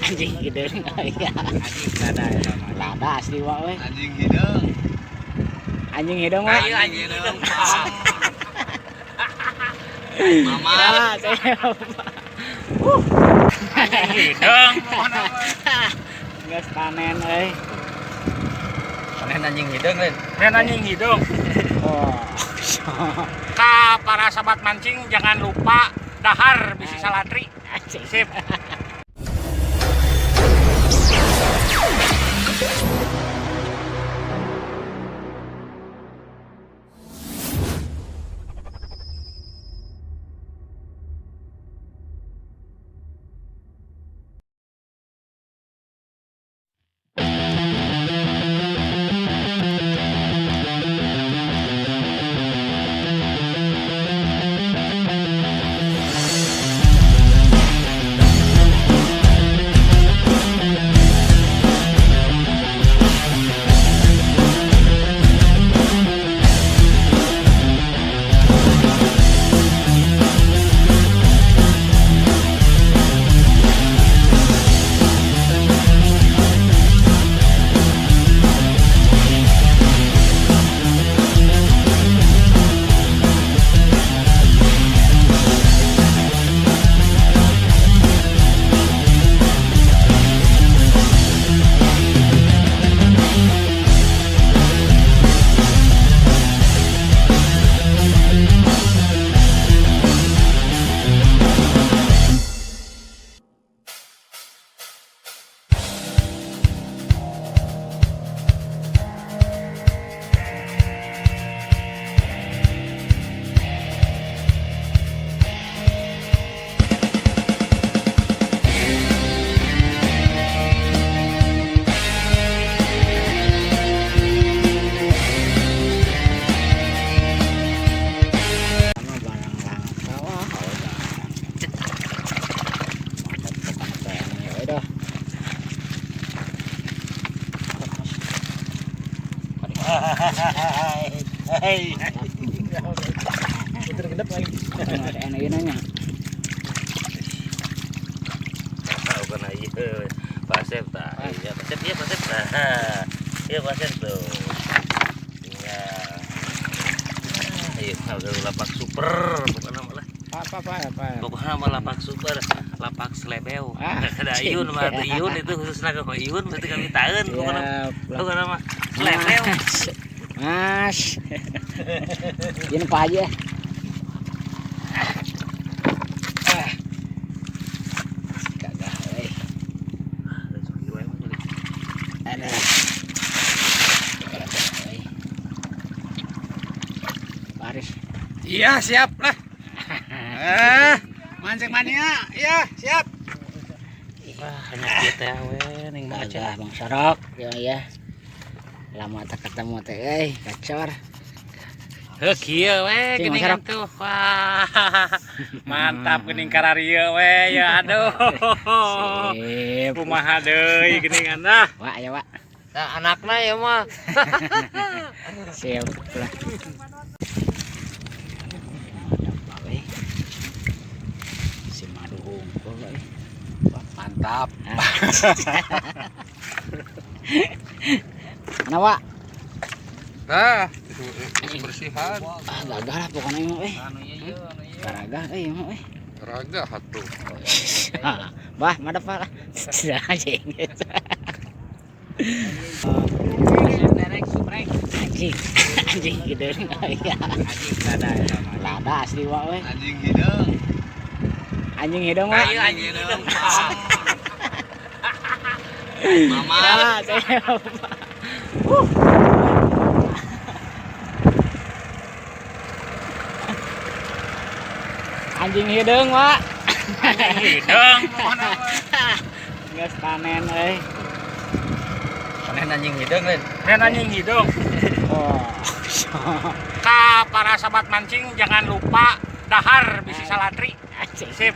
Anjing hideung. Iya. Anjing lada ya. Lada asli wa we. Anjing hideung. Anjing hideung wa. Anjing hideung. Mama. Saya Anjing hideung. Geus panen euy. Panen anjing hideung, Len. Panen anjing hideung. Oh. Ka para sahabat mancing jangan lupa dahar bisi salatri. Sip. Sama barang langka wah udah. Mantap bukan TNI udah. Hei. Puter gedep lagi. TNI nanya. Tahu kana ieu. Pasep tah. Iya, pasep iya pasep tah. Iya pasep tuh. Iya. Iya, udah lapak super pokoknya malah. Apa apa apa. Pokoknya mah lapak super, lapak selebeu. Ah, Ada Iyun mah tuh Iyun itu khususnya ke Iyun berarti kami tahan pokoknya. Siap. Pokoknya mah selebeu. Mas. Ini apa aja? Ah. Kagak euy. Ada. Baris. Iya, siap lah. Mancing mania. Iya, siap. Wah, hanya kieu teh we ning mah Kagak Bang Sorok ya ya. Lama tak ketemu teh euy, gacor. Heuh kieu we Cing, geuningan tuh. Wah. Mantap geuning kararieu we ya aduh. Sip. Kumaha deui geuningan ah. Wak ya, Wak. Nah, anakna ya mah. Siap lah. Ada apa euy? Si madu hungkul euy. Mantap. Mana, Wak? Nah, itu bersihan. Ah, gagah lah pokoknya mah euy. Anu ieu, anu ieu. Gagah euy mah euy. Raga hatuh. Bah, mana Pak lah. Anjing. Anjing. Anjing hideung. Iya. Anjing lada ya. Lada asli wa we. Anjing hideung. Anjing hideung wa. Anjing hideung. Mama. Saya Anjing hideung, Wak. Anjing hideung. Geus panen euy. Panen anjing hideung, Len. Panen anjing hideung. Oh. Ka para sahabat mancing jangan lupa dahar bisi salatri. Anjing. Sip.